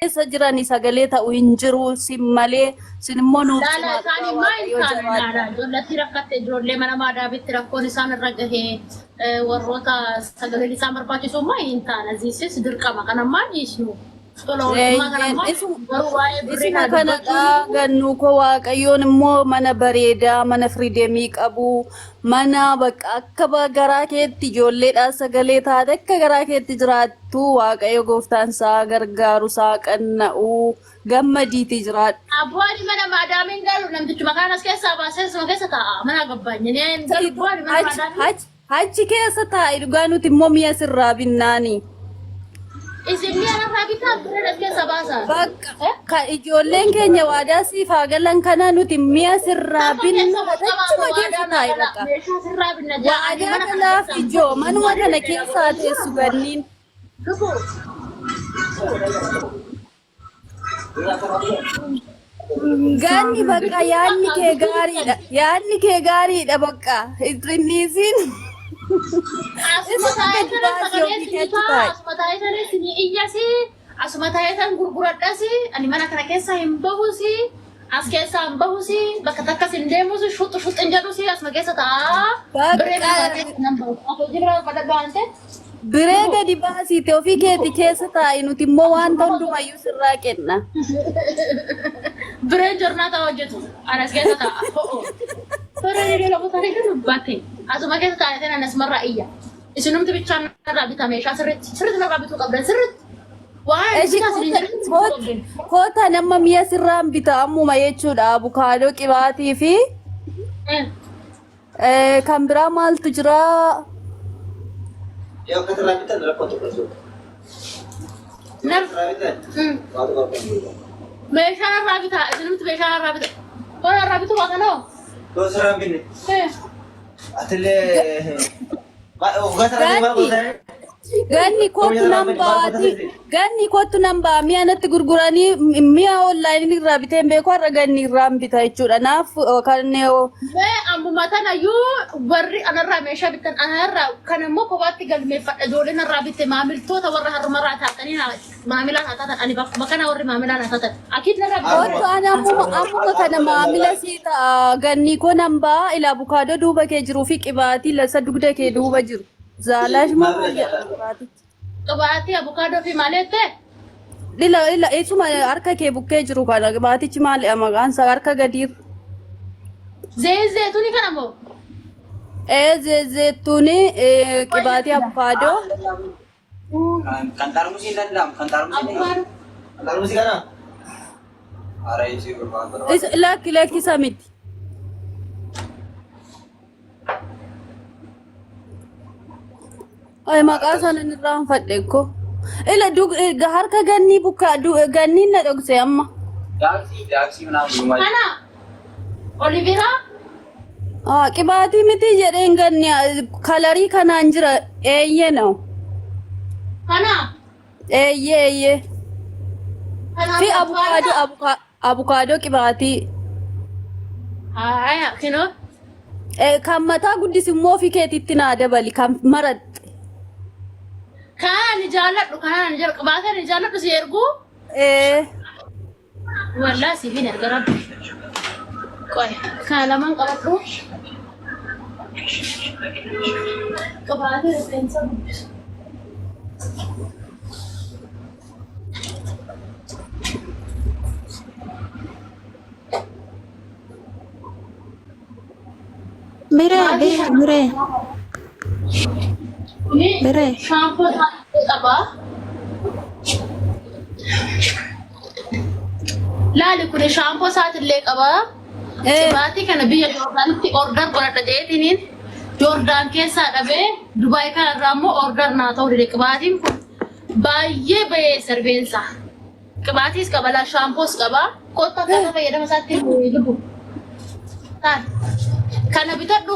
keessa jirani sagalee ta'u hin jiru sin malee sin immoo nuuf Laala cimaa isaan dhugaa immoo hin waaqayyoo taane jabaadha. laala ijoolletti rakkatte ijoollee mana maadaabitti rakkoon isaan irra gahee warroota sagaleen isaan barbaachisu immoo hin taane ziisis dirqama kan ammaa dhiisnu tola ooltummaa kan Eeyyeen ammaa isuma garuu waa'ee birrii isuma kana kanadha dubbachuun gannuu koo waaqayyoon immoo mana bareedaa mana firiidemii qabu mana bakka akka garaa keetti ijoolleedhaan sagalee taate akka garaa keetti jiraattu waaqayyo gooftaan isaa gargaaru isaa qanna'u gammadiitii jiraadhu. Abboo ani mana maadaamiin galu namtichuma kaan as keessaa baasee asuma keessa taa'a mana gabbaanye ni hin galu abboo ani mana Achi maadaamii achi achi keessa taa'i dhugaa nuti immoo mi'a sirraa binnaani. Isin mi'a narraa bitaa birreen as keessaa baasa. Bakka Eh? ka ijoolleen keenya waadaa siif haa galan kana nuti mi'a sirraa Amma binna keessa wal achuma qabaatu keessa waadaa naa taa'i gala. bakka. Meeshaa sirraa binna jaa'anii Waadaa mana kana galaaf keessaa hin ijoo bahu. manuma kana keessaa teessu ganniin. Lubu. Ganni bakka yaadni kee gaariidha. Yaadni kee gaariidha bakka. Hin dhiisin. Asuma Isa taa'ee gadi sanan baasii sagalee ofii sinii keetti ta'a. taa'i. Asuma taa'ee sanan sinii iyyasi. Asuma taa'ee san gurguradhasi. Ani mana kana keessa hin bahusi. As keessaa hin bahusi. Bakka takkas hin deemusi. Shuxu shuxu hin jedhusi. Asuma keessa ta'a. Biree Bakka bitaa keessa nan bahu. Ati hojii biraa badhadhu waan ta'eef. Biree gadi baasiite ofii keeti keessa taa'i nuti immoo wanta hundumayyuu sirraa kenna. Bireen jornaataa hojjetu. Ani as keessa taa'a. Ho'o. Bireen iddoo lafa taa'ee kan dubbate. Asuma keessa taa'ee tan asumarraa iyya. Isinumti bichaan narraa bita meeshaa sirriitti. Sirriitti narraa bituu qabdan sirriitti. Waan Eshi bitaa isin hin koota jedhin bituu koota qabdan. koota nama mi'a sirraan bita ammuma jechuudha abukaadoo qibaatii fi kan biraa maaltu jira? Yoo akka irraa bitan rakkoo tokko hin jiru. Nar Irraa bitan waa tokko rakkoo hin jiru. meeshaa narraa bitaa isinumti meeshaa narraa bita. Waan narraa bituu baatan hoo? Yoo sirraa hin binne atillee waggaa sirraa maal Ganni goota? ganni kootu nan baati ganni kootu nan ba'a mi'a natti gurguranii mi'a onlaayinii irraa bitee hin beeku har'a ganni irraan bita jechuudha naaf kan Mee ammuma tanayyuu warri anarraa meeshaa bittan anarraa kan immoo kophaatti galmeeffadha ijoolleen narraa bitte maamiltoota warra har'umarraa taatanii maamilaa naa taatan ani bakkuma kana warri maamilaa naa taatan akiid narraa bittan. Kootu ani ammuma ammuma kana maamila sii ta'a gannii koo nan ba'a ila abukaadoo duuba kee jiruu fi qibaatii lasa dugda kee duuba jiru zaalaash moo maal jedhama qibaatichi. Qibaatii abukaadoo fi maal jettee? Ila ila isuma harka kee bukkee jiru kana qibaatichi maali maqaan isaa harka gadiirra. Zayit zayituuni kana moo? Ee zeettuuni qibaatii abukaadoo. Kan xarmusii hin danda'amu. Kan xarmusii ni Abukaadoo. Kan xarmusii kana? Hara isii barbaadu. Lakki lakki isa miti. Ay maqaa sana inni irraanfadhe ko. Ila harka gannii bukka ganniin na dhokse amma. Daaksii daaksii ምናምን Kana oliveeraa Ah, qibaatii miti jedheen ganni kalarii kanaan jira eeyyee no. Kana Eeyyee eeyyee. kana Fi abukaadoo abukaadoo qibaatii. Haaya kinoo Kan mataa guddis immoo ofii keetitti naa dabali kan maraxxe. Kana ani jaalladhu kana ani jaalladhu qibaatii ani jaalladhu si erguu Wallaa siif hin erga rabbi. Qoy kana lamaan qabadhu. Qibaatii rifeensa guddisu. Biree, biree, biree, Kuni biree. shaampoo taatee qaba. Laali kuni shaampoo isaatillee qaba. Qibaatii kana biyya Joordaanitti order godhadha jedheetiniin Joordaan keessaa dhabee Dubaay kanarraa immoo order naa ta'uu dide qibaatiin kun baay'ee bahee sarveensa. Qibaatiis qaba laa shaampoos qaba. Kottu akkaataa fayyadama isaatti lubbu. Taal. Kana bitadhu.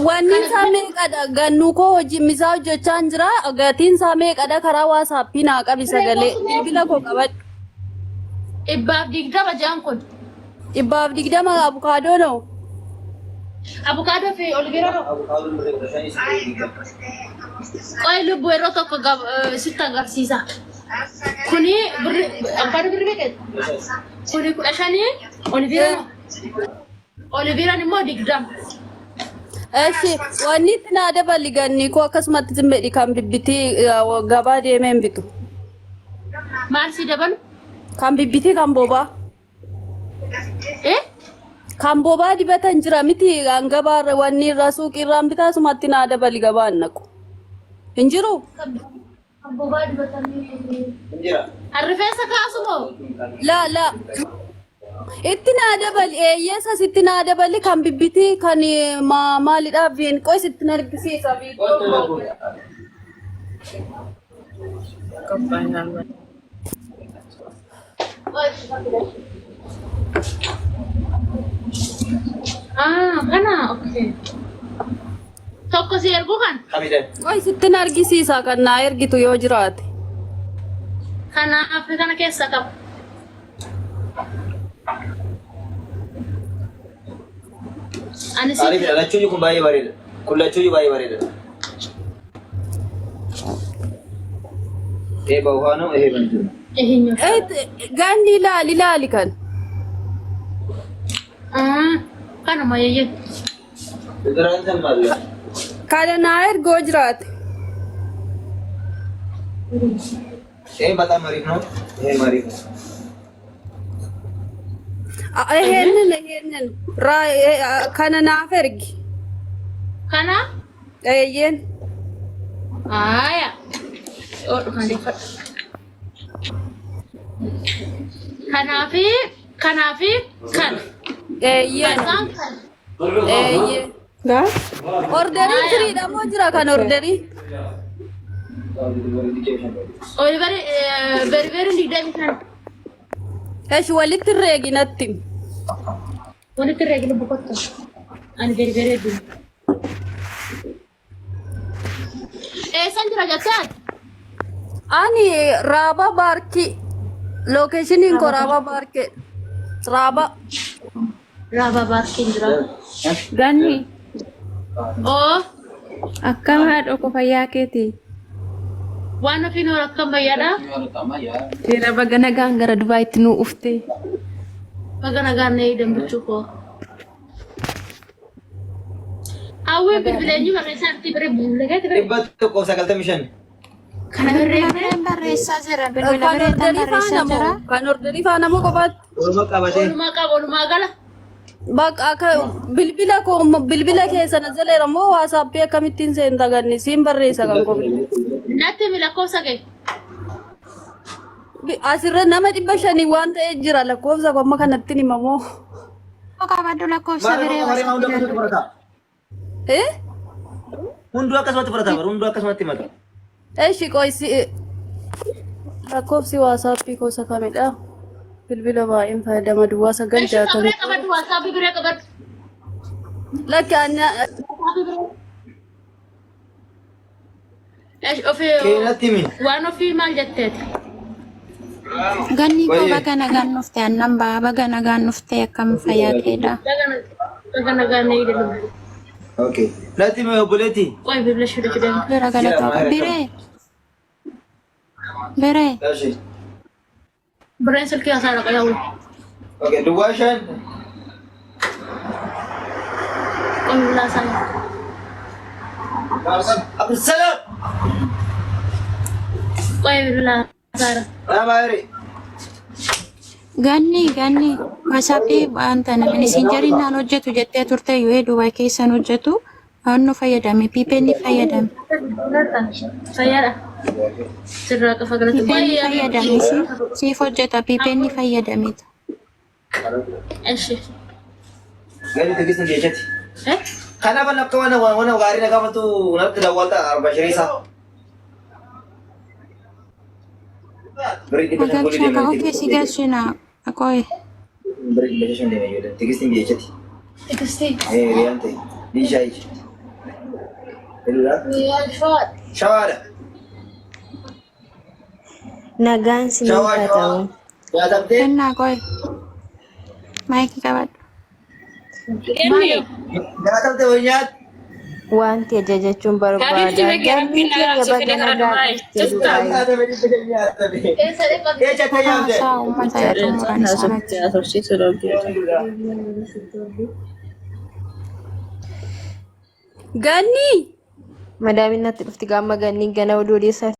Wanni Kana isaa bitadhu. meeqadha? Gannuu koo hojii misaa hojjechaa hin jira. Gatiin isaa meeqadha? Karaa waasaappii naa qabi Biree sagalee. kottu mee. Bilbila koo qabadhu. 120 jaan kun. 120 abukaadoo noo? Abukaadoo fi oliveera noo? Abukaadoon birrii 15 si birrii 20. Qoy lubbu yeroo tokko sitti agarsiisa. Kun Birri abbaan birri meeqa? Kuni 15, Oliviiraan Oliviiraan immoo 20. Eshi wanni itti naa dabali ganni koo akkasumatti zimmedhi kan bibbitii gabaa deemee hin bitu. Maal si dabalu? Kan bibbitii kan bobaa. Eh? Kan bobaa dibatan jira miti kan gabaarra wanni irraa suuqii irraan bitaa sumatti naa dabali gabaan naqu. Hin jiru? Kan bobaa dibatanii. Hin jira. Kan rifeensa kaasu moo? Laa laa. Itti naa dabali eeyyeessas itti naa dabali kan bibbitii kan maalidhaa viin qoys itti na argisiisa viidiyoo. Ah, kana okay. Tokko si erguu kan? Kamiidhaan? Qoy sittin argisiisa kan naa ergitu yoo jiraate. Kana Afrikana keessa qabu. Ani si Ariifidha. Lachuun kun baay'ee bareeda. Kun lachuun baay'ee bareeda. ይሄ በውሃ ነው። ይሄ በእንትን ነው። ይሄኛው Ganni ilaali ilaali kan. Ah, kanuma yeyyee. Bidiraan አለ። Kana naa ergoo jiraate. ይሄ በጣም አሪፍ ነው። ይሄ አሪፍ ነው። ይሄንን ይሄንን kana naaf ergi. Kana Eeyyeen. Aya. Oodhu kan deeffadhu. Kanaafi kanaafi kana. Eeyyeen. Isaan kana. Eeyyeen. Gaa? Orderiin firiidha moo jira kan orderii? Oliver berberin 25. Esh walitti herreegi natti. Walitti herreegi lubbu kottu. Ani berberee dura. Eessan jira jettee ati? Ani Raaba Baarkii. Lookeeshiniin koo Raaba Baarkee. Raaba. Raaba Baarkiin jira. Ganni Oo akkam haadha koo fayyaa keeti? Waan ofiin hora akkam fayyaadha? Seera baga nagaan gara Dubaayitti nu ufte. Baga nagaan na eegdan bichuu koo. Hawwii bilbileenyu barreessaa jirti bire bilbila keetti bire. 195. Kana Bilbila birree bireen barreessaa jira. Bilbila Kan bireetan orderii barreessaa faana jira. moo? Kan orderii faana moo kophaatti? Walumaa qabatee. Walumaa qaba walumaa gala. Bakka akka bilbila koo bilbila keessa na jaleera moo waasaappii akkamittiin seenta ganni siin barreessa kan koo. Natti himi lakkoofsa kee. Asirra nama 500 waan ta'ee jira lakkoofsa koo amma kanatti himamoo. Qabadhu lakkoofsa Maal biree warreen hunduu akkasumatti fudhata. Eh? Hunduu akkasumatti fudhata bara hunduu akkasumatti himata. Eshi qoysi lakkoofsi waasaappii koo isa kamidha? Bilbila baay'een fayyadama duwwaa 9 Eshi 60. biree qabadhu waasaappii biree qabadhu. Lakki anna Waasaappii biree. Eshi ofii Keenatti himi. waan ofii maal jetteeti? Ganni koo Wayye. baga nagaan dhufte annan ba'a baga nagaan dhufte akkam fayyaa keedha. Baga nagaan na eegdan lubbu. Okay. Natti himi obboleetti. Qoy bilbila shii dhufuu deema. Bira galatoo biree biree Eshi. Bireen silkii haasaa dhaqa yaa'u. Okay. Duwwaa 5. Qoy bilbila haasaa yaa'u. Abdulsalaam. Qoy bilbila haasaa yaa'u. Nama eri. Ganni ganni waasaappii wanta namni messengerii naan hojjetu jettee turte yoo Dubaay keessan hojjetu nu fayyadame piipeen ni fayyadame Fayyaadha. Sirraa qafa galatu. piipeen ni fayyadame siif hojjeta piipeen ni fayyadameta. Eshi. Gadi tegisni jeechati. Eh? Kanaaf akka waan waan gaarii na gaafatu natti dawwalta arba shiriisa. Birrii 500 golii Galchaa deema. ka okkee si galchina qoy Birrii 500 deema ijoolleen. Tegisni jeechati. Tigistii. Eh riyaan ta'e. Diishaa iji. Hello. Shawaadha. Shawaadha. Nagaan siniif Shawaa haa shawaa. ta'u. Nyaatamtee. kennaa qoy maayikii qabadhu. Maali? Nyaatamtee wayii nyaat. Wanti ajajachuun barbaada. Habiibti baga Ganni rabbiin keenya nagaan si baga fide gara nagaa Dubaay. dhufte Jirtaa? Dubaay. Keessa dhibba Haasaa uummata yaa xumuran isaanitti. Ganni. Madaamin natti dhufti gaama ganni gana oduu odeessaa.